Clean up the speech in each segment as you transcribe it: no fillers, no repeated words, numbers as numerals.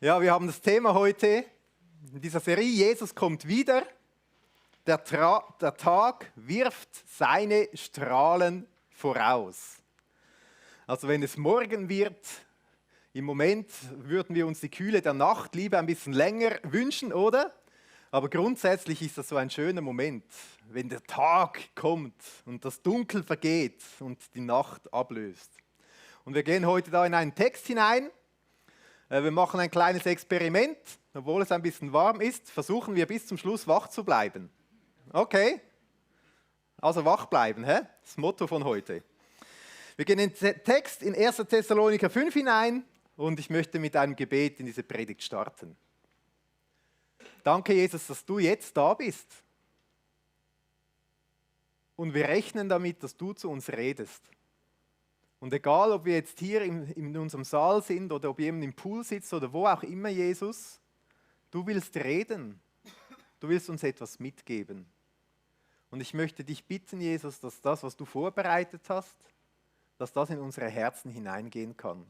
Ja, wir haben das Thema heute in dieser Serie, Jesus kommt wieder. Der Tag wirft seine Strahlen voraus. Also wenn es morgen wird, im Moment würden wir uns die Kühle der Nacht lieber ein bisschen länger wünschen, oder? Aber grundsätzlich ist das so ein schöner Moment, wenn der Tag kommt und das Dunkel vergeht und die Nacht ablöst. Und wir gehen heute da in einen Text hinein. Wir machen ein kleines Experiment. Obwohl es ein bisschen warm ist, versuchen wir bis zum Schluss wach zu bleiben. Okay? Also wach bleiben, hä? Das Motto von heute. Wir gehen in den Text in 1. Thessaloniker 5 hinein und ich möchte mit einem Gebet in diese Predigt starten. Danke, Jesus, dass du jetzt da bist. Und wir rechnen damit, dass du zu uns redest. Und egal, ob wir jetzt hier in unserem Saal sind oder ob jemand im Pool sitzt oder wo auch immer, Jesus, du willst reden. Du willst uns etwas mitgeben. Und ich möchte dich bitten, Jesus, dass das, was du vorbereitet hast, dass das in unsere Herzen hineingehen kann.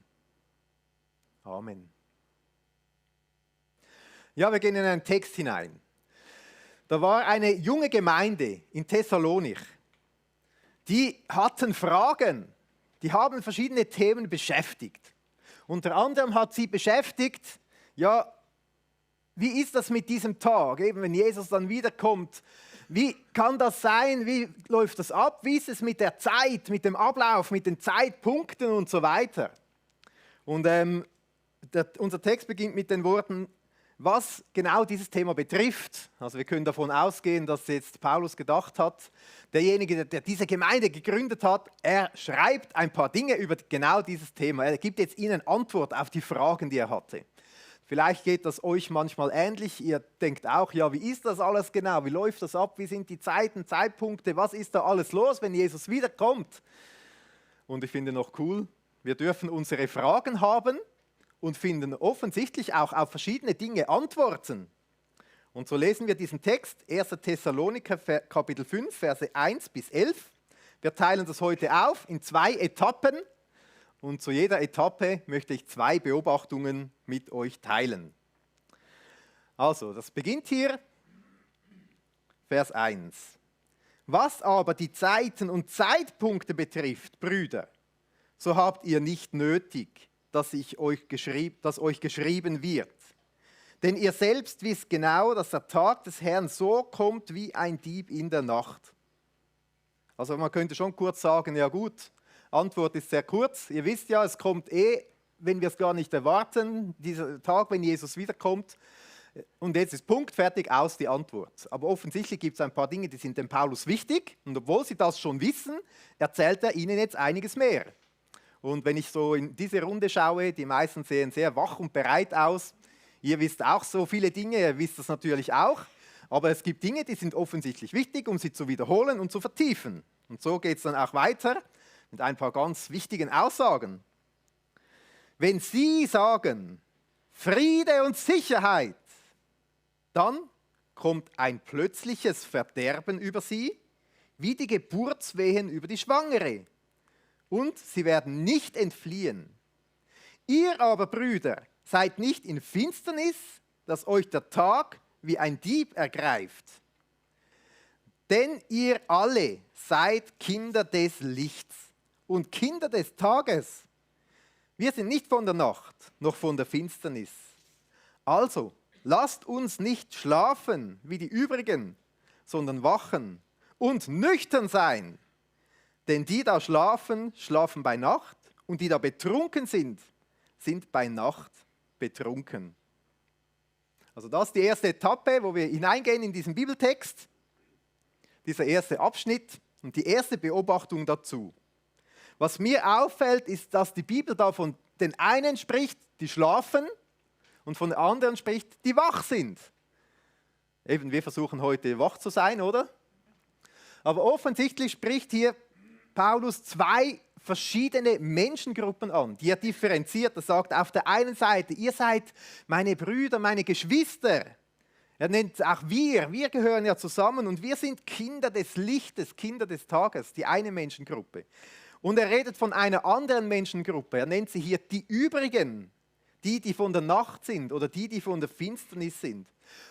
Amen. Ja, wir gehen in einen Text hinein. Da war eine junge Gemeinde in Thessalonich. Die hatten Fragen. Die haben verschiedene Themen beschäftigt. Unter anderem hat sie beschäftigt, ja, wie ist das mit diesem Tag, eben wenn Jesus dann wiederkommt? Wie kann das sein? Wie läuft das ab? Wie ist es mit der Zeit, mit dem Ablauf, mit den Zeitpunkten und so weiter? Und unser Text beginnt mit den Worten, was genau dieses Thema betrifft. Also wir können davon ausgehen, dass jetzt Paulus gedacht hat, derjenige, der diese Gemeinde gegründet hat, er schreibt ein paar Dinge über genau dieses Thema. Er gibt jetzt ihnen Antwort auf die Fragen, die er hatte. Vielleicht geht das euch manchmal ähnlich. Ihr denkt auch, ja, wie ist das alles genau? Wie läuft das ab? Wie sind die Zeiten, Zeitpunkte? Was ist da alles los, wenn Jesus wiederkommt? Und ich finde noch cool, wir dürfen unsere Fragen haben und finden offensichtlich auch auf verschiedene Dinge Antworten. Und so lesen wir diesen Text, 1. Thessaloniker Kapitel 5, Verse 1 bis 11. Wir teilen das heute auf in 2 Etappen und zu jeder Etappe möchte ich 2 Beobachtungen mit euch teilen. Also, das beginnt hier, Vers 1. Was aber die Zeiten und Zeitpunkte betrifft, Brüder, so habt ihr nicht nötig, dass euch geschrieben wird. Denn ihr selbst wisst genau, dass der Tag des Herrn so kommt wie ein Dieb in der Nacht. Also man könnte schon kurz sagen, ja gut, Antwort ist sehr kurz. Ihr wisst ja, es kommt wenn wir es gar nicht erwarten, dieser Tag, wenn Jesus wiederkommt. Und jetzt ist Punkt, fertig, aus die Antwort. Aber offensichtlich gibt es ein paar Dinge, die sind dem Paulus wichtig. Und obwohl sie das schon wissen, erzählt er ihnen jetzt einiges mehr. Und wenn ich so in diese Runde schaue, die meisten sehen sehr wach und bereit aus. Ihr wisst auch so viele Dinge, ihr wisst das natürlich auch. Aber es gibt Dinge, die sind offensichtlich wichtig, um sie zu wiederholen und zu vertiefen. Und so geht es dann auch weiter mit ein paar ganz wichtigen Aussagen. Wenn Sie sagen, Friede und Sicherheit, dann kommt ein plötzliches Verderben über Sie, wie die Geburtswehen über die Schwangere. Und sie werden nicht entfliehen. Ihr aber, Brüder, seid nicht in Finsternis, dass euch der Tag wie ein Dieb ergreift. Denn ihr alle seid Kinder des Lichts und Kinder des Tages. Wir sind nicht von der Nacht, noch von der Finsternis. Also, lasst uns nicht schlafen wie die übrigen, sondern wachen und nüchtern sein. Denn die da schlafen, schlafen bei Nacht und die da betrunken sind, sind bei Nacht betrunken. Also das ist die erste Etappe, wo wir hineingehen in diesen Bibeltext. Dieser erste Abschnitt und die erste Beobachtung dazu. Was mir auffällt, ist, dass die Bibel da von den einen spricht, die schlafen, und von den anderen spricht, die wach sind. Eben, wir versuchen heute wach zu sein, oder? Aber offensichtlich spricht hier Paulus 2 verschiedene Menschengruppen an, die er differenziert. Er sagt auf der einen Seite, ihr seid meine Brüder, meine Geschwister. Er nennt auch wir gehören ja zusammen und wir sind Kinder des Lichtes, Kinder des Tages, die eine Menschengruppe. Und er redet von einer anderen Menschengruppe, er nennt sie hier die übrigen. die von der Nacht sind oder die von der Finsternis sind.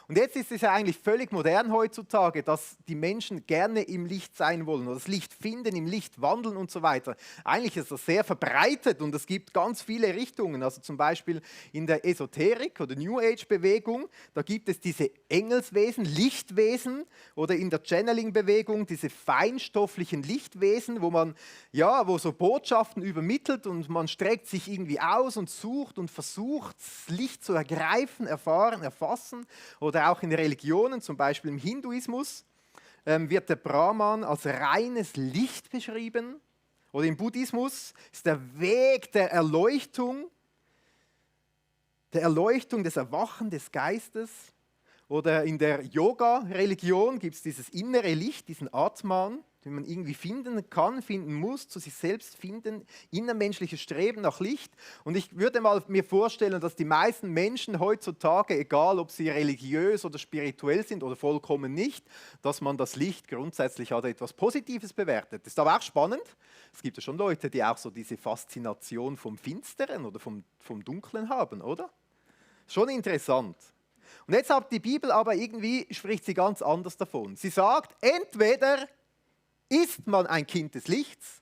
Und jetzt ist es ja eigentlich völlig modern heutzutage, dass die Menschen gerne im Licht sein wollen oder das Licht finden, im Licht wandeln und so weiter. Eigentlich ist das sehr verbreitet und es gibt ganz viele Richtungen. Also zum Beispiel in der Esoterik oder New Age Bewegung, da gibt es diese Engelswesen, Lichtwesen oder in der Channeling Bewegung diese feinstofflichen Lichtwesen, wo so Botschaften übermittelt und man streckt sich irgendwie aus und sucht und versucht, das Licht zu ergreifen, erfahren, erfassen. Oder auch in Religionen, zum Beispiel im Hinduismus, wird der Brahman als reines Licht beschrieben. Oder im Buddhismus ist der Weg der Erleuchtung des Erwachen des Geistes. Oder in der Yoga-Religion gibt es dieses innere Licht, diesen Atman, den man irgendwie finden kann, finden muss, zu sich selbst finden, innermenschliches Streben nach Licht. Und ich würde mir vorstellen, dass die meisten Menschen heutzutage, egal ob sie religiös oder spirituell sind oder vollkommen nicht, dass man das Licht grundsätzlich als etwas Positives bewertet. Das ist aber auch spannend. Es gibt ja schon Leute, die auch so diese Faszination vom Finsteren oder vom Dunklen haben, oder? Schon interessant. Und jetzt hat die Bibel aber irgendwie, spricht sie ganz anders davon. Sie sagt, entweder ist man ein Kind des Lichts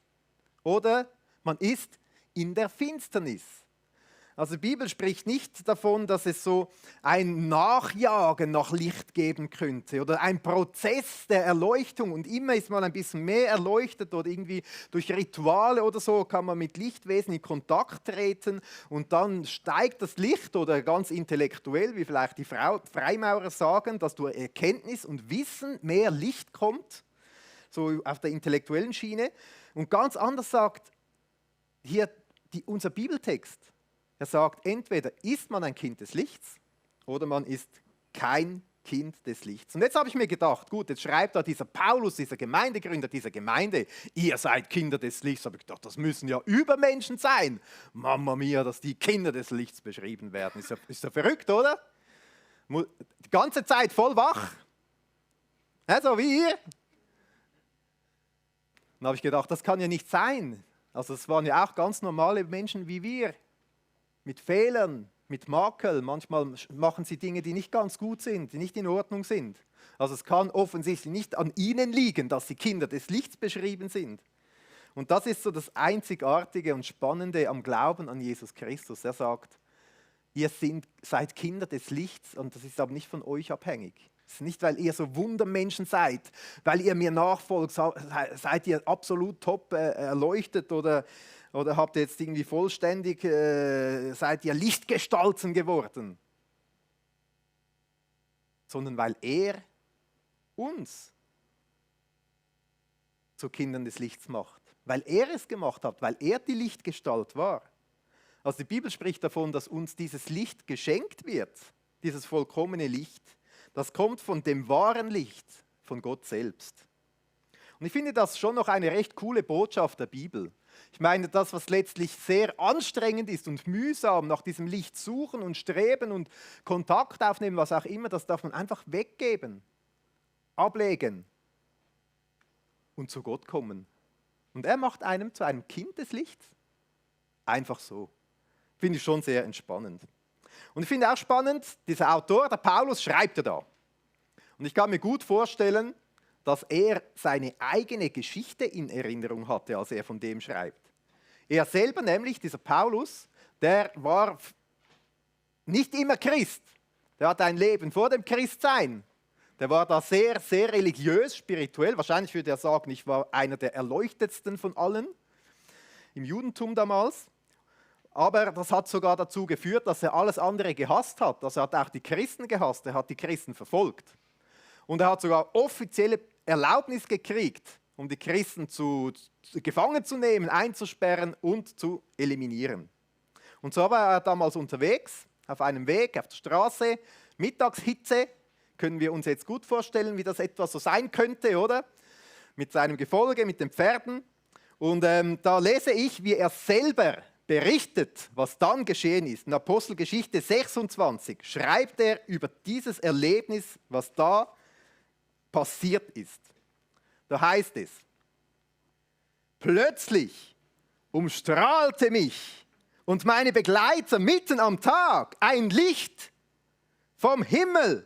oder man ist in der Finsternis. Also die Bibel spricht nicht davon, dass es so ein Nachjagen nach Licht geben könnte oder ein Prozess der Erleuchtung und immer ist man ein bisschen mehr erleuchtet oder irgendwie durch Rituale oder so kann man mit Lichtwesen in Kontakt treten und dann steigt das Licht oder ganz intellektuell, wie vielleicht die Freimaurer sagen, dass durch Erkenntnis und Wissen mehr Licht kommt, so auf der intellektuellen Schiene. Und ganz anders sagt hier unser Bibeltext. Er sagt, entweder ist man ein Kind des Lichts oder man ist kein Kind des Lichts. Und jetzt habe ich mir gedacht, gut, jetzt schreibt da dieser Paulus, dieser Gemeindegründer dieser Gemeinde, ihr seid Kinder des Lichts. Habe ich gedacht, das müssen ja Übermenschen sein. Mama mia, dass die Kinder des Lichts beschrieben werden. Ist ja verrückt, oder? Die ganze Zeit voll wach. Ja, so wie ihr. Dann habe ich gedacht, das kann ja nicht sein. Also es waren ja auch ganz normale Menschen wie wir. Mit Fehlern, mit Makel. Manchmal machen sie Dinge, die nicht ganz gut sind, die nicht in Ordnung sind. Also es kann offensichtlich nicht an ihnen liegen, dass sie Kinder des Lichts beschrieben sind. Und das ist so das Einzigartige und Spannende am Glauben an Jesus Christus. Er sagt, ihr seid Kinder des Lichts und das ist aber nicht von euch abhängig. Es ist nicht, weil ihr so Wundermenschen seid, weil ihr mir nachfolgt, seid ihr absolut top erleuchtet oder habt ihr jetzt irgendwie vollständig, seid ihr Lichtgestalten geworden? Sondern weil er uns zu Kindern des Lichts macht. Weil er es gemacht hat, weil er die Lichtgestalt war. Also die Bibel spricht davon, dass uns dieses Licht geschenkt wird, dieses vollkommene Licht. Das kommt von dem wahren Licht, von Gott selbst. Und ich finde das schon noch eine recht coole Botschaft der Bibel. Ich meine, das, was letztlich sehr anstrengend ist und mühsam, nach diesem Licht suchen und streben und Kontakt aufnehmen, was auch immer, das darf man einfach weggeben, ablegen und zu Gott kommen. Und er macht einem zu einem Kind des Lichts. Einfach so. Finde ich schon sehr entspannend. Und ich finde auch spannend, dieser Autor, der Paulus, schreibt ja da. Und ich kann mir gut vorstellen, dass er seine eigene Geschichte in Erinnerung hatte, als er von dem schreibt. Er selber nämlich, dieser Paulus, der war nicht immer Christ. Der hatte ein Leben vor dem Christsein. Der war da sehr, sehr religiös, spirituell. Wahrscheinlich würde er sagen, ich war einer der erleuchtetsten von allen im Judentum damals. Aber das hat sogar dazu geführt, dass er alles andere gehasst hat. Also er hat auch die Christen gehasst, er hat die Christen verfolgt. Und er hat sogar offizielle Erlaubnis gekriegt, um die Christen gefangen zu nehmen, einzusperren und zu eliminieren. Und so war er damals unterwegs, auf einem Weg, auf der Straße, Mittagshitze, können wir uns jetzt gut vorstellen, wie das etwa so sein könnte, oder? Mit seinem Gefolge, mit den Pferden. Und da lese ich, wie er selber berichtet, was dann geschehen ist. In Apostelgeschichte 26 schreibt er über dieses Erlebnis, was da passiert ist. Da heißt es, plötzlich umstrahlte mich und meine Begleiter mitten am Tag ein Licht vom Himmel,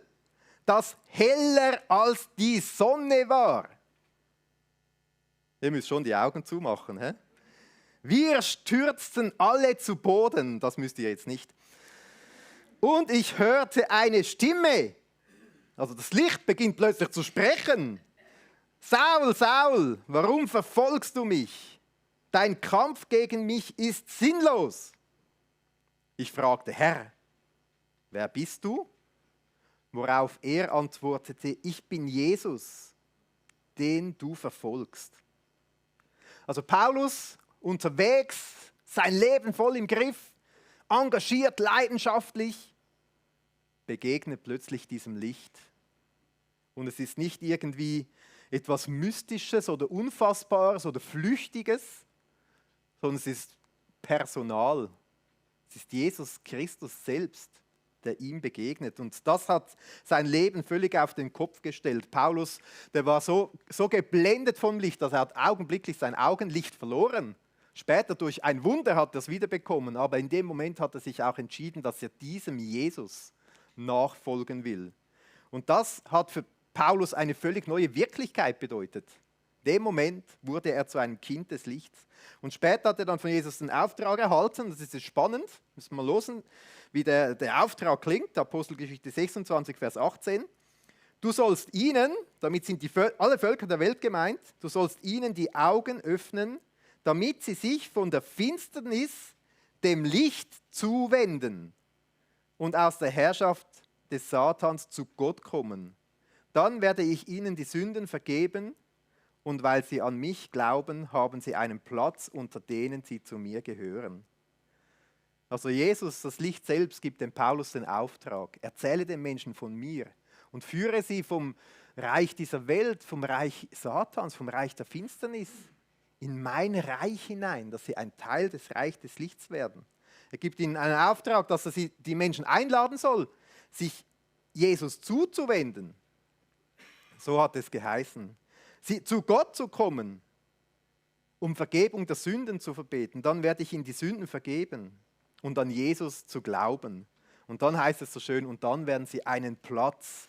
das heller als die Sonne war. Ihr müsst schon die Augen zumachen. Hä? Wir stürzten alle zu Boden, das müsst ihr jetzt nicht. Und ich hörte eine Stimme, also das Licht beginnt plötzlich zu sprechen. Saul, Saul, warum verfolgst du mich? Dein Kampf gegen mich ist sinnlos. Ich fragte, Herr, wer bist du? Worauf er antwortete, ich bin Jesus, den du verfolgst. Also Paulus unterwegs, sein Leben voll im Griff, engagiert, leidenschaftlich, begegnet plötzlich diesem Licht. Und es ist nicht irgendwie etwas Mystisches oder Unfassbares oder Flüchtiges, sondern es ist Personal. Es ist Jesus Christus selbst, der ihm begegnet. Und das hat sein Leben völlig auf den Kopf gestellt. Paulus, der war so geblendet vom Licht, dass er hat augenblicklich sein Augenlicht verloren. Später durch ein Wunder hat er es wiederbekommen, aber in dem Moment hat er sich auch entschieden, dass er diesem Jesus nachfolgen will. Und das hat für Paulus eine völlig neue Wirklichkeit bedeutet. In dem Moment wurde er zu einem Kind des Lichts. Und später hat er dann von Jesus den Auftrag erhalten, das ist jetzt spannend, müssen wir mal hören, wie der Auftrag klingt, Apostelgeschichte 26, Vers 18. Du sollst ihnen, damit sind alle Völker der Welt gemeint, du sollst ihnen die Augen öffnen, damit sie sich von der Finsternis dem Licht zuwenden und aus der Herrschaft des Satans zu Gott kommen. Dann werde ich ihnen die Sünden vergeben und weil sie an mich glauben, haben sie einen Platz unter denen, die zu mir gehören. Also Jesus, das Licht selbst, gibt dem Paulus den Auftrag. Erzähle den Menschen von mir und führe sie vom Reich dieser Welt, vom Reich Satans, vom Reich der Finsternis in mein Reich hinein, dass sie ein Teil des Reichs des Lichts werden. Er gibt ihnen einen Auftrag, dass er die Menschen einladen soll, sich Jesus zuzuwenden. So hat es geheißen. Sie zu Gott zu kommen, um Vergebung der Sünden zu verbeten. Dann werde ich ihnen die Sünden vergeben und an Jesus zu glauben. Und dann heißt es so schön, und dann werden sie einen Platz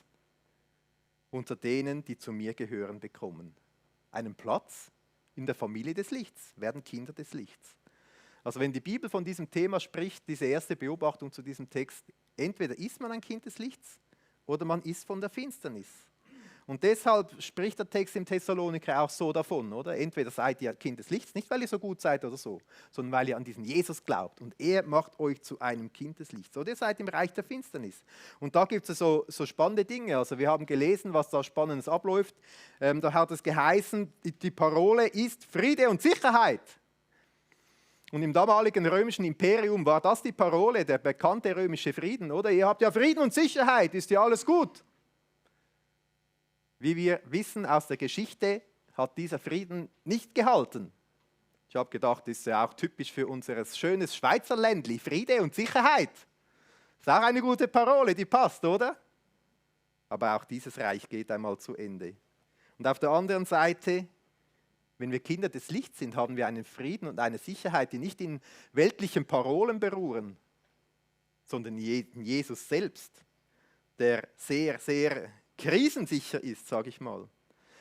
unter denen, die zu mir gehören, bekommen. Einen Platz in der Familie des Lichts, werden Kinder des Lichts. Also wenn die Bibel von diesem Thema spricht, diese erste Beobachtung zu diesem Text, entweder ist man ein Kind des Lichts oder man ist von der Finsternis. Und deshalb spricht der Text im Thessaloniker auch so davon, oder? Entweder seid ihr Kind des Lichts, nicht weil ihr so gut seid oder so, sondern weil ihr an diesen Jesus glaubt und er macht euch zu einem Kind des Lichts. Oder ihr seid im Reich der Finsternis. Und da gibt es so spannende Dinge. Also wir haben gelesen, was da Spannendes abläuft. Da hat es geheißen, die Parole ist Friede und Sicherheit. Und im damaligen römischen Imperium war das die Parole, der bekannte römische Frieden, oder? Ihr habt ja Frieden und Sicherheit, ist ja alles gut. Wie wir wissen aus der Geschichte, hat dieser Frieden nicht gehalten. Ich habe gedacht, das ist ja auch typisch für unser schönes Schweizer Ländli. Friede und Sicherheit. Ist auch eine gute Parole, die passt, oder? Aber auch dieses Reich geht einmal zu Ende. Und auf der anderen Seite, wenn wir Kinder des Lichts sind, haben wir einen Frieden und eine Sicherheit, die nicht in weltlichen Parolen beruhen, sondern in Jesus selbst, der sehr, sehr krisensicher ist, sage ich mal.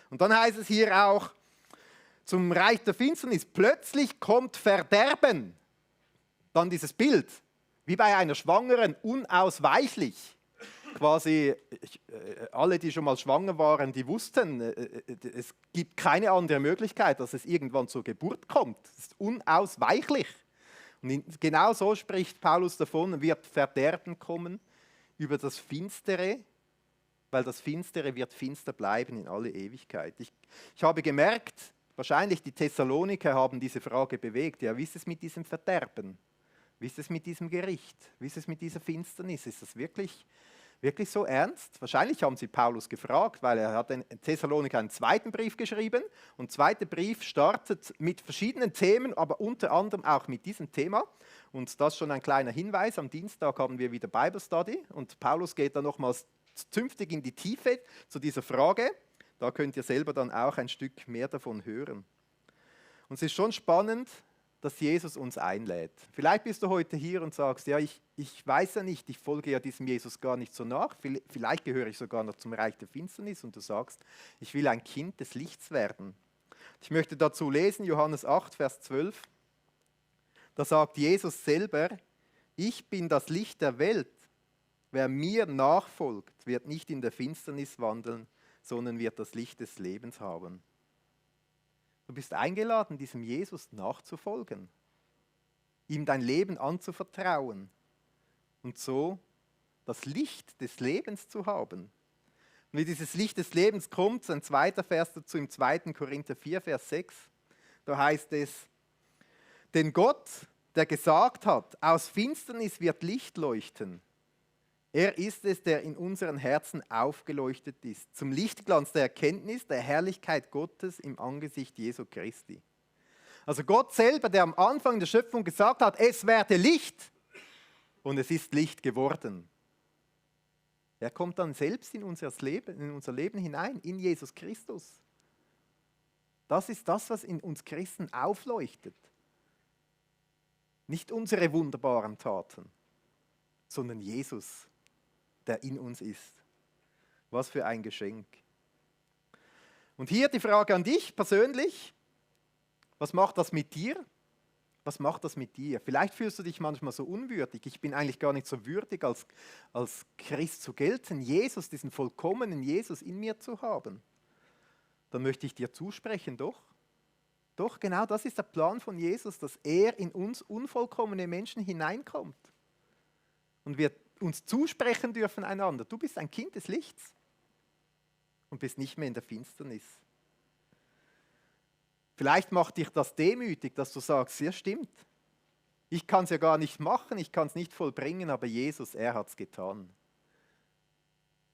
Und dann heißt es hier auch, zum Reich der Finsternis, plötzlich kommt Verderben. Dann dieses Bild, wie bei einer Schwangeren, unausweichlich. Quasi alle, die schon mal schwanger waren, die wussten, es gibt keine andere Möglichkeit, dass es irgendwann zur Geburt kommt. Es ist unausweichlich. Und genau so spricht Paulus davon, wird Verderben kommen über das Finstere, weil das Finstere wird finster bleiben in alle Ewigkeit. Ich habe gemerkt, wahrscheinlich die Thessaloniker haben diese Frage bewegt. Ja, wie ist es mit diesem Verderben? Wie ist es mit diesem Gericht? Wie ist es mit dieser Finsternis? Ist das wirklich so ernst? Wahrscheinlich haben sie Paulus gefragt, weil er hat in Thessaloniker einen zweiten Brief geschrieben. Und der zweite Brief startet mit verschiedenen Themen, aber unter anderem auch mit diesem Thema. Und das schon ein kleiner Hinweis. Am Dienstag haben wir wieder Bible Study und Paulus geht dann nochmals zünftig in die Tiefe zu dieser Frage. Da könnt ihr selber dann auch ein Stück mehr davon hören. Und es ist schon spannend, dass Jesus uns einlädt. Vielleicht bist du heute hier und sagst, ja, ich weiß ja nicht, ich folge ja diesem Jesus gar nicht so nach. Vielleicht gehöre ich sogar noch zum Reich der Finsternis und du sagst, ich will ein Kind des Lichts werden. Ich möchte dazu lesen, Johannes 8, Vers 12. Da sagt Jesus selber, ich bin das Licht der Welt. Wer mir nachfolgt, wird nicht in der Finsternis wandeln, sondern wird das Licht des Lebens haben. Du bist eingeladen, diesem Jesus nachzufolgen, ihm dein Leben anzuvertrauen und so das Licht des Lebens zu haben. Und wie dieses Licht des Lebens kommt, ein zweiter Vers dazu im 2. Korinther 4, Vers 6, da heißt es, denn Gott, der gesagt hat, aus Finsternis wird Licht leuchten, er ist es, der in unseren Herzen aufgeleuchtet ist, zum Lichtglanz der Erkenntnis der Herrlichkeit Gottes im Angesicht Jesu Christi. Also Gott selber, der am Anfang der Schöpfung gesagt hat, es werde Licht und es ist Licht geworden. Er kommt dann selbst in unser Leben hinein, in Jesus Christus. Das ist das, was in uns Christen aufleuchtet. Nicht unsere wunderbaren Taten, sondern Jesus, der in uns ist. Was für ein Geschenk. Und hier die Frage an dich persönlich. Was macht das mit dir? Was macht das mit dir? Vielleicht fühlst du dich manchmal so unwürdig. Ich bin eigentlich gar nicht so würdig, als Christ zu gelten, Jesus, diesen vollkommenen Jesus in mir zu haben. Dann möchte ich dir zusprechen, doch. Doch, genau das ist der Plan von Jesus, dass er in uns unvollkommene Menschen hineinkommt. Und wir uns zusprechen dürfen einander. Du bist ein Kind des Lichts und bist nicht mehr in der Finsternis. Vielleicht macht dich das demütig, dass du sagst, ja stimmt, ich kann es ja gar nicht machen, ich kann es nicht vollbringen, aber Jesus, er hat es getan.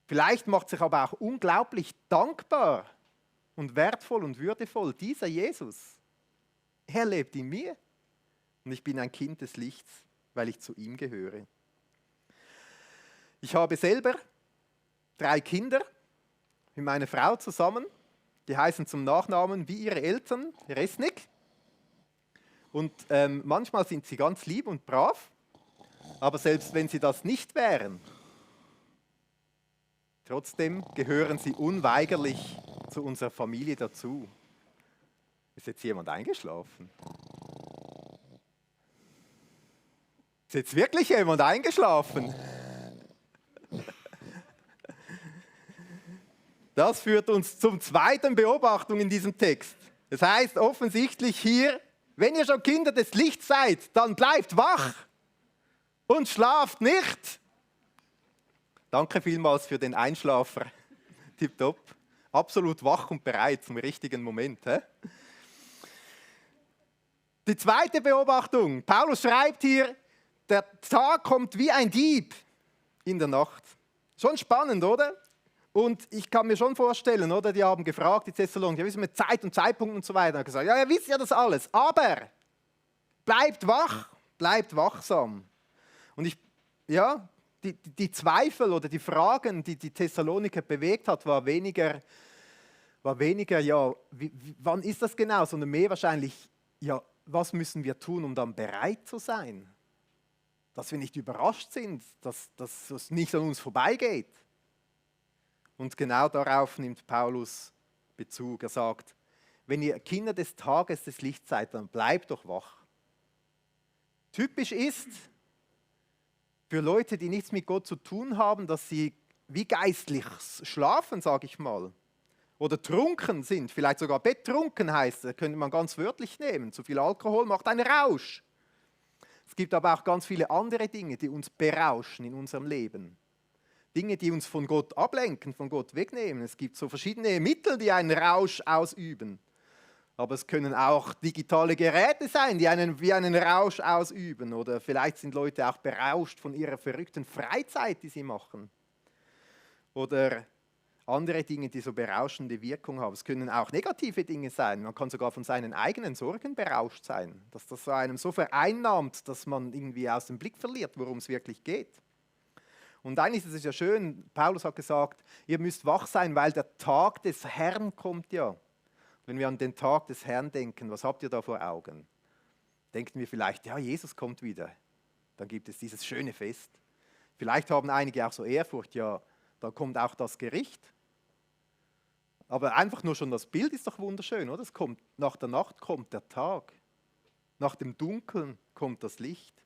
Vielleicht macht sich aber auch unglaublich dankbar und wertvoll und würdevoll dieser Jesus. Er lebt in mir und ich bin ein Kind des Lichts, weil ich zu ihm gehöre. Ich habe selber 3 Kinder mit meiner Frau zusammen. Die heißen zum Nachnamen wie ihre Eltern, Resnick. Und manchmal sind sie ganz lieb und brav, aber selbst wenn sie das nicht wären, trotzdem gehören sie unweigerlich zu unserer Familie dazu. Ist jetzt jemand eingeschlafen? Ist jetzt wirklich jemand eingeschlafen? Das führt uns zum zweiten Beobachtung in diesem Text. Das heißt offensichtlich hier, wenn ihr schon Kinder des Lichts seid, dann bleibt wach und schlaft nicht. Danke vielmals für den Einschlafer. Tipptopp. Absolut wach und bereit zum richtigen Moment. He? Die zweite Beobachtung. Paulus schreibt hier, der Tag kommt wie ein Dieb in der Nacht. Schon spannend, oder? Und ich kann mir schon vorstellen, oder? Die haben gefragt, die Thessalonicher, ja, wissen wir Zeit und Zeitpunkt und so weiter. Er hat gesagt, ja, ihr wisst ja das alles, aber bleibt wach, bleibt wachsam. Und die Zweifel oder die Fragen, die die Thessaloniker bewegt hat, war weniger ja, wann ist das genau, sondern mehr wahrscheinlich, ja, was müssen wir tun, um dann bereit zu sein? Dass wir nicht überrascht sind, dass es nicht an uns vorbeigeht. Und genau darauf nimmt Paulus Bezug. Er sagt, wenn ihr Kinder des Tages des Lichts seid, dann bleibt doch wach. Typisch ist für Leute, die nichts mit Gott zu tun haben, dass sie wie geistlich schlafen, sage ich mal. Oder trunken sind, vielleicht sogar betrunken heißt, das könnte man ganz wörtlich nehmen. Zu viel Alkohol macht einen Rausch. Es gibt aber auch ganz viele andere Dinge, die uns berauschen in unserem Leben. Dinge, die uns von Gott ablenken, von Gott wegnehmen. Es gibt so verschiedene Mittel, die einen Rausch ausüben. Aber es können auch digitale Geräte sein, die wie einen Rausch ausüben. Oder vielleicht sind Leute auch berauscht von ihrer verrückten Freizeit, die sie machen. Oder andere Dinge, die so berauschende Wirkung haben. Es können auch negative Dinge sein. Man kann sogar von seinen eigenen Sorgen berauscht sein. Dass das einem so vereinnahmt, dass man irgendwie aus dem Blick verliert, worum es wirklich geht. Und eigentlich ist es ja schön, Paulus hat gesagt, ihr müsst wach sein, weil der Tag des Herrn kommt ja. Wenn wir an den Tag des Herrn denken, was habt ihr da vor Augen? denken wir vielleicht, ja, Jesus kommt wieder. Dann gibt es dieses schöne Fest. Vielleicht haben einige auch so Ehrfurcht, ja, da kommt auch das Gericht. Aber einfach nur schon das Bild ist doch wunderschön, oder? Es kommt, nach der Nacht kommt der Tag. Nach dem Dunkeln kommt das Licht.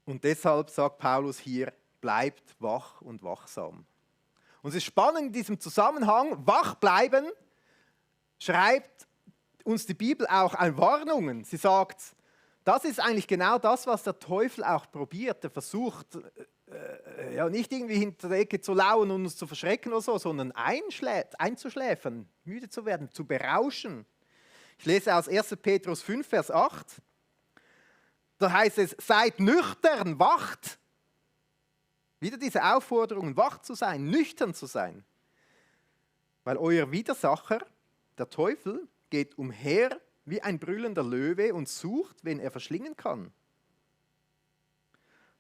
Und deshalb sagt Paulus hier, bleibt wach und wachsam. Und es ist spannend in diesem Zusammenhang, wach bleiben, schreibt uns die Bibel auch an Warnungen. Sie sagt, das ist eigentlich genau das, was der Teufel auch probiert. Er versucht, ja, nicht irgendwie hinter der Ecke zu lauern und uns zu verschrecken oder so, sondern einzuschläfern, müde zu werden, zu berauschen. Ich lese aus 1. Petrus 5, Vers 8. Da heißt es, seid nüchtern, wacht. Wieder diese Aufforderung, wach zu sein, nüchtern zu sein. Weil euer Widersacher, der Teufel, geht umher wie ein brüllender Löwe und sucht, wen er verschlingen kann.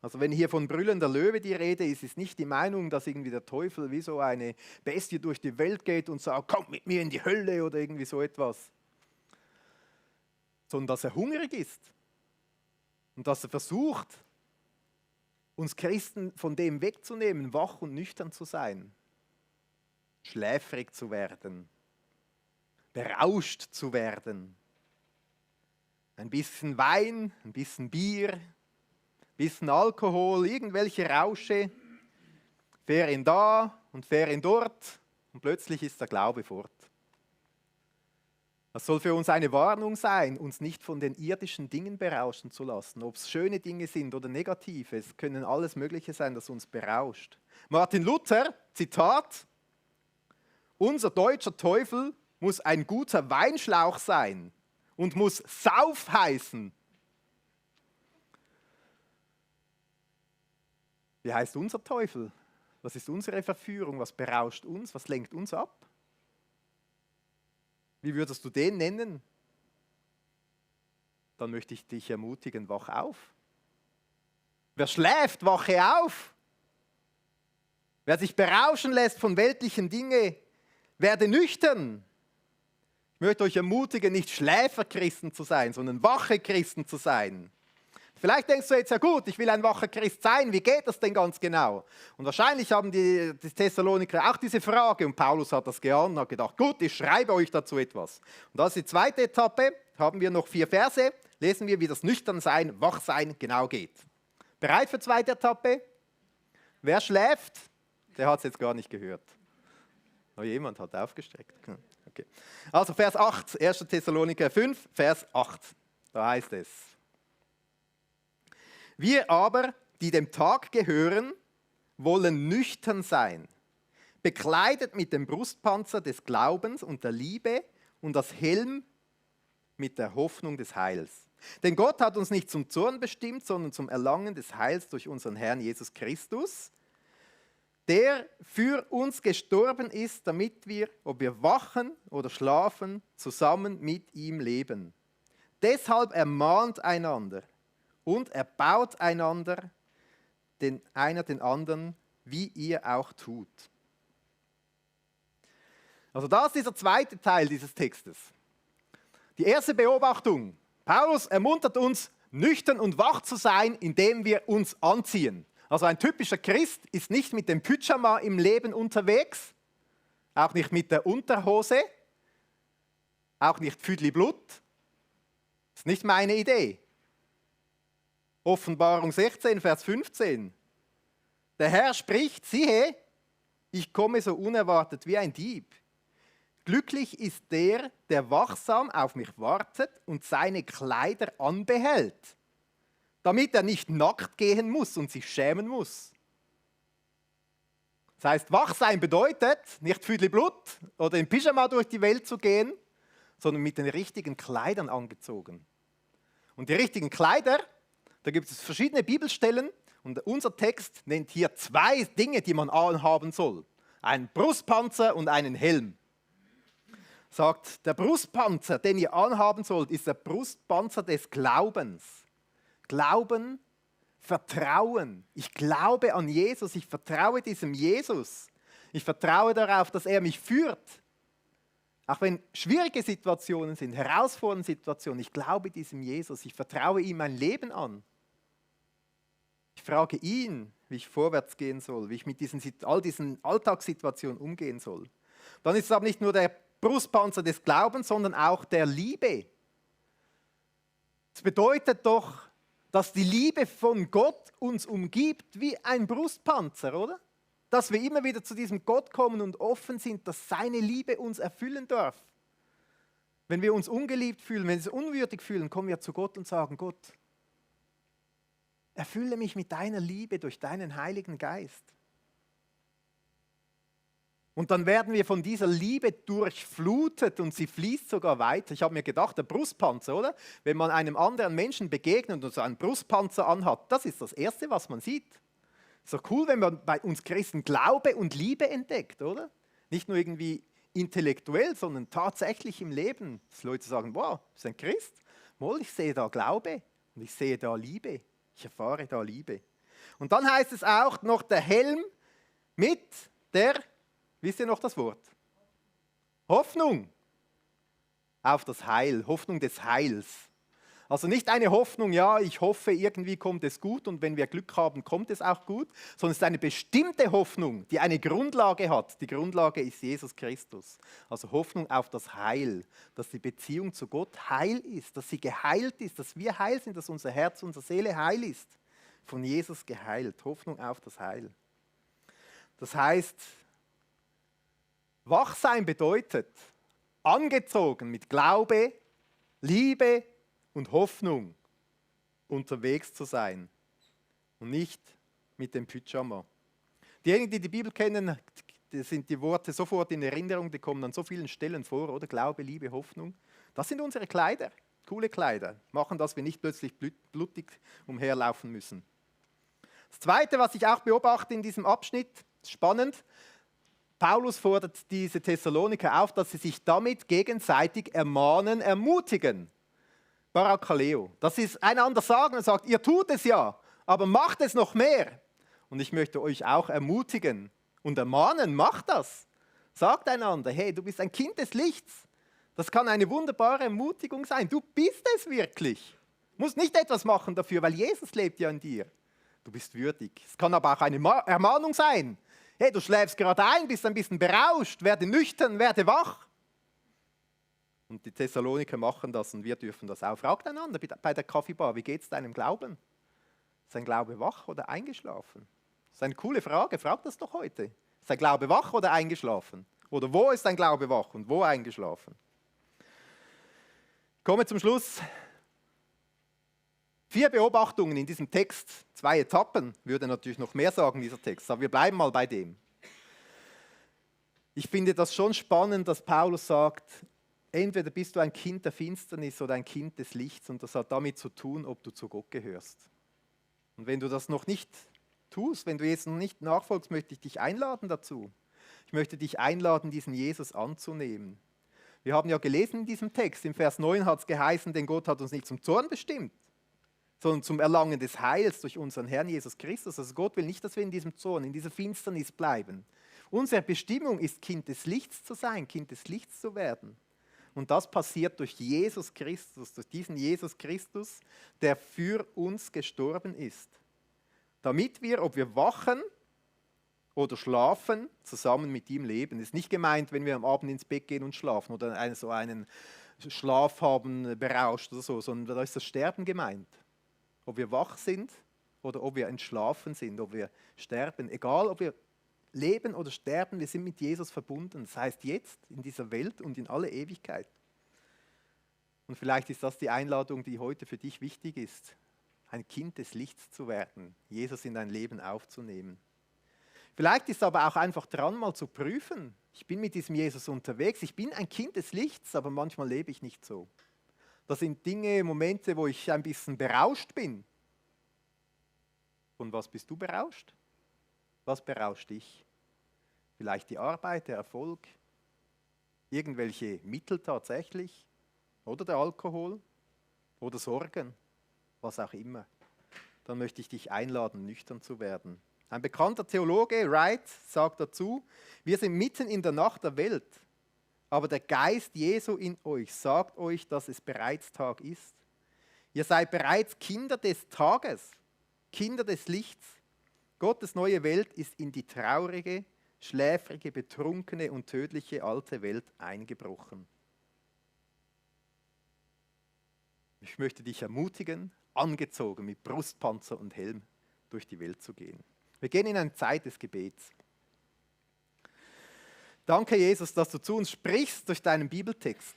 Also wenn hier von brüllender Löwe die Rede ist, ist nicht die Meinung, dass irgendwie der Teufel wie so eine Bestie durch die Welt geht und sagt, komm mit mir in die Hölle oder irgendwie so etwas. Sondern dass er hungrig ist und dass er versucht, uns Christen von dem wegzunehmen, wach und nüchtern zu sein, schläfrig zu werden, berauscht zu werden. Ein bisschen Wein, ein bisschen Bier, ein bisschen Alkohol, irgendwelche Rausche, Ferien da und Ferien dort und plötzlich ist der Glaube fort. Das soll für uns eine Warnung sein, uns nicht von den irdischen Dingen berauschen zu lassen. Ob es schöne Dinge sind oder negative, es können alles Mögliche sein, das uns berauscht. Martin Luther, Zitat, unser deutscher Teufel muss ein guter Weinschlauch sein und muss Sauf heißen. Wie heißt unser Teufel? Was ist unsere Verführung? Was berauscht uns? Was lenkt uns ab? Wie würdest du den nennen? Dann möchte ich dich ermutigen, wach auf. Wer schläft, wache auf. Wer sich berauschen lässt von weltlichen Dingen, werde nüchtern. Ich möchte euch ermutigen, nicht Schläferchristen zu sein, sondern wache Christen zu sein. Vielleicht denkst du jetzt, ja gut, ich will ein wacher Christ sein, wie geht das denn ganz genau? Und wahrscheinlich haben die Thessaloniker auch diese Frage und Paulus hat das geahnt und hat gedacht, gut, ich schreibe euch dazu etwas. Und das ist die zweite Etappe, haben wir noch 4 Verse, lesen wir, wie das Nüchternsein, Wachsein genau geht. Bereit für die zweite Etappe? Wer schläft? Der hat es jetzt gar nicht gehört. Oh, jemand hat aufgestreckt. Okay. Also Vers 8, 1. Thessaloniker 5, Vers 8, da heißt es, wir aber, die dem Tag gehören, wollen nüchtern sein, bekleidet mit dem Brustpanzer des Glaubens und der Liebe und das Helm mit der Hoffnung des Heils. Denn Gott hat uns nicht zum Zorn bestimmt, sondern zum Erlangen des Heils durch unseren Herrn Jesus Christus, der für uns gestorben ist, damit wir, ob wir wachen oder schlafen, zusammen mit ihm leben. Deshalb ermahnt einander und erbaut einander, einer den anderen, wie ihr auch tut. Also das ist dieser zweite Teil dieses Textes. Die erste Beobachtung. Paulus ermuntert uns, nüchtern und wach zu sein, indem wir uns anziehen. Also ein typischer Christ ist nicht mit dem Pyjama im Leben unterwegs, auch nicht mit der Unterhose, auch nicht Füdli Blut. Das ist nicht meine Idee. Offenbarung 16, Vers 15. Der Herr spricht, siehe, ich komme so unerwartet wie ein Dieb. Glücklich ist der, der wachsam auf mich wartet und seine Kleider anbehält, damit er nicht nackt gehen muss und sich schämen muss. Das heißt, wach sein bedeutet, nicht Füdli Blut oder im Pyjama durch die Welt zu gehen, sondern mit den richtigen Kleidern angezogen. Und die richtigen Kleider, da gibt es verschiedene Bibelstellen und unser Text nennt hier 2 Dinge, die man anhaben soll. Einen Brustpanzer und einen Helm. Sagt, der Brustpanzer, den ihr anhaben sollt, ist der Brustpanzer des Glaubens. Glauben, Vertrauen. Ich glaube an Jesus, ich vertraue diesem Jesus. Ich vertraue darauf, dass er mich führt. Auch wenn schwierige Situationen sind, herausfordernde Situationen, ich glaube diesem Jesus, ich vertraue ihm mein Leben an. Ich frage ihn, wie ich vorwärts gehen soll, wie ich mit all diesen Alltagssituationen umgehen soll. Dann ist es aber nicht nur der Brustpanzer des Glaubens, sondern auch der Liebe. Das bedeutet doch, dass die Liebe von Gott uns umgibt wie ein Brustpanzer, oder? Dass wir immer wieder zu diesem Gott kommen und offen sind, dass seine Liebe uns erfüllen darf. Wenn wir uns ungeliebt fühlen, wenn wir uns unwürdig fühlen, kommen wir zu Gott und sagen, Gott, erfülle mich mit deiner Liebe durch deinen Heiligen Geist. Und dann werden wir von dieser Liebe durchflutet und sie fließt sogar weiter. Ich habe mir gedacht, der Brustpanzer, oder? Wenn man einem anderen Menschen begegnet und so einen Brustpanzer anhat, das ist das Erste, was man sieht. Ist doch cool, wenn man bei uns Christen Glaube und Liebe entdeckt, oder? Nicht nur irgendwie intellektuell, sondern tatsächlich im Leben. Dass Leute sagen, wow, das ist ein Christ. Wohl, ich sehe da Glaube und ich sehe da Liebe. Ich erfahre da Liebe. Und dann heißt es auch noch der Helm mit der, wisst ihr noch das Wort? Hoffnung auf das Heil, Hoffnung des Heils. Also nicht eine Hoffnung, ja, ich hoffe, irgendwie kommt es gut und wenn wir Glück haben, kommt es auch gut, sondern es ist eine bestimmte Hoffnung, die eine Grundlage hat. Die Grundlage ist Jesus Christus. Also Hoffnung auf das Heil, dass die Beziehung zu Gott heil ist, dass sie geheilt ist, dass wir heil sind, dass unser Herz, unsere Seele heil ist. Von Jesus geheilt, Hoffnung auf das Heil. Das heißt, Wachsein bedeutet, angezogen mit Glaube, Liebe und Hoffnung unterwegs zu sein und nicht mit dem Pyjama. Diejenigen, die die Bibel kennen, die sind die Worte sofort in Erinnerung, die kommen an so vielen Stellen vor, oder? Glaube, Liebe, Hoffnung. Das sind unsere Kleider, coole Kleider, machen, dass wir nicht plötzlich blutig umherlaufen müssen. Das Zweite, was ich auch beobachte in diesem Abschnitt, spannend, Paulus fordert diese Thessaloniker auf, dass sie sich damit gegenseitig ermahnen, ermutigen. Parakaleo. Das ist einander sagen und sagt, ihr tut es ja, aber macht es noch mehr. Und ich möchte euch auch ermutigen und ermahnen, macht das. Sagt einander, hey, du bist ein Kind des Lichts. Das kann eine wunderbare Ermutigung sein. Du bist es wirklich. Du musst nicht etwas machen dafür, weil Jesus lebt ja in dir. Du bist würdig. Es kann aber auch eine Ermahnung sein. Hey, du schläfst gerade ein, bist ein bisschen berauscht, werde nüchtern, werde wach. Und die Thessaloniker machen das und wir dürfen das auch. Fragt einander bei der Kaffeebar, wie geht es deinem Glauben? Ist dein Glaube wach oder eingeschlafen? Das ist eine coole Frage, frag das doch heute. Ist dein Glaube wach oder eingeschlafen? Oder wo ist dein Glaube wach und wo eingeschlafen? Ich komme zum Schluss. 4 Beobachtungen in diesem Text, 2 Etappen, würde natürlich noch mehr sagen, dieser Text, aber wir bleiben mal bei dem. Ich finde das schon spannend, dass Paulus sagt, entweder bist du ein Kind der Finsternis oder ein Kind des Lichts und das hat damit zu tun, ob du zu Gott gehörst. Und wenn du das noch nicht tust, wenn du jetzt noch nicht nachfolgst, möchte ich dich einladen dazu. Ich möchte dich einladen, diesen Jesus anzunehmen. Wir haben ja gelesen in diesem Text, im Vers 9 hat es geheißen, denn Gott hat uns nicht zum Zorn bestimmt, sondern zum Erlangen des Heils durch unseren Herrn Jesus Christus. Also Gott will nicht, dass wir in diesem Zorn, in dieser Finsternis bleiben. Unsere Bestimmung ist, Kind des Lichts zu sein, Kind des Lichts zu werden. Und das passiert durch Jesus Christus, durch diesen Jesus Christus, der für uns gestorben ist. Damit wir, ob wir wachen oder schlafen, zusammen mit ihm leben. Es ist nicht gemeint, wenn wir am Abend ins Bett gehen und schlafen oder so einen Schlaf haben, berauscht oder so, sondern da ist das Sterben gemeint. Ob wir wach sind oder ob wir entschlafen sind, ob wir sterben. Egal, ob wir leben oder sterben, wir sind mit Jesus verbunden. Das heißt jetzt, in dieser Welt und in alle Ewigkeit. Und vielleicht ist das die Einladung, die heute für dich wichtig ist, ein Kind des Lichts zu werden, Jesus in dein Leben aufzunehmen. Vielleicht ist aber auch einfach dran, mal zu prüfen. Ich bin mit diesem Jesus unterwegs, ich bin ein Kind des Lichts, aber manchmal lebe ich nicht so. Das sind Dinge, Momente, wo ich ein bisschen berauscht bin. Von was bist du berauscht? Was berauscht dich? Vielleicht die Arbeit, der Erfolg, irgendwelche Mittel tatsächlich oder der Alkohol oder Sorgen, was auch immer. Dann möchte ich dich einladen, nüchtern zu werden. Ein bekannter Theologe, Wright, sagt dazu, wir sind mitten in der Nacht der Welt, aber der Geist Jesu in euch sagt euch, dass es bereits Tag ist. Ihr seid bereits Kinder des Tages, Kinder des Lichts. Gottes neue Welt ist in die traurige, schläfrige, betrunkene und tödliche alte Welt eingebrochen. Ich möchte dich ermutigen, angezogen mit Brustpanzer und Helm durch die Welt zu gehen. Wir gehen in eine Zeit des Gebets. Danke, Jesus, dass du zu uns sprichst durch deinen Bibeltext.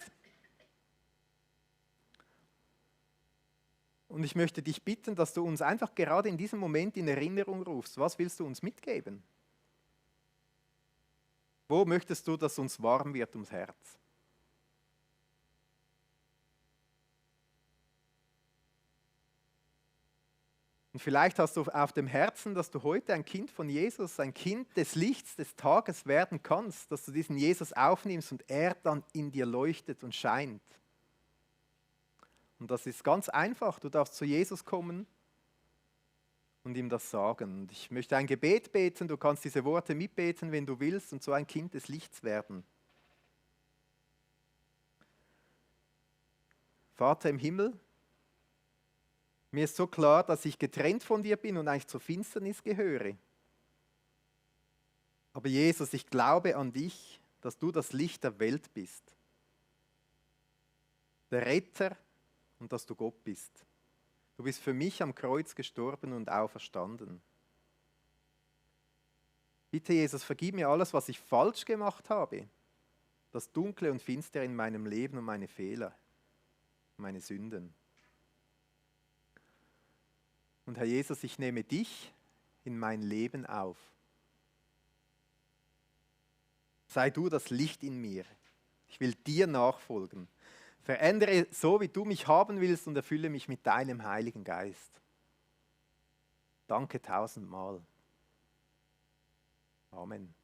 Und ich möchte dich bitten, dass du uns einfach gerade in diesem Moment in Erinnerung rufst. Was willst du uns mitgeben? Wo möchtest du, dass uns warm wird ums Herz? Und vielleicht hast du auf dem Herzen, dass du heute ein Kind von Jesus, ein Kind des Lichts, des Tages werden kannst, dass du diesen Jesus aufnimmst und er dann in dir leuchtet und scheint. Und das ist ganz einfach. Du darfst zu Jesus kommen und ihm das sagen. Und ich möchte ein Gebet beten. Du kannst diese Worte mitbeten, wenn du willst, und so ein Kind des Lichts werden. Vater im Himmel, mir ist so klar, dass ich getrennt von dir bin und eigentlich zur Finsternis gehöre. Aber Jesus, ich glaube an dich, dass du das Licht der Welt bist. Der Retter und dass du Gott bist. Du bist für mich am Kreuz gestorben und auferstanden. Bitte, Jesus, vergib mir alles, was ich falsch gemacht habe. Das Dunkle und Finstere in meinem Leben und meine Fehler, meine Sünden. Und Herr Jesus, ich nehme dich in mein Leben auf. Sei du das Licht in mir. Ich will dir nachfolgen. Verändere so, wie du mich haben willst, und erfülle mich mit deinem Heiligen Geist. Danke tausendmal. Amen.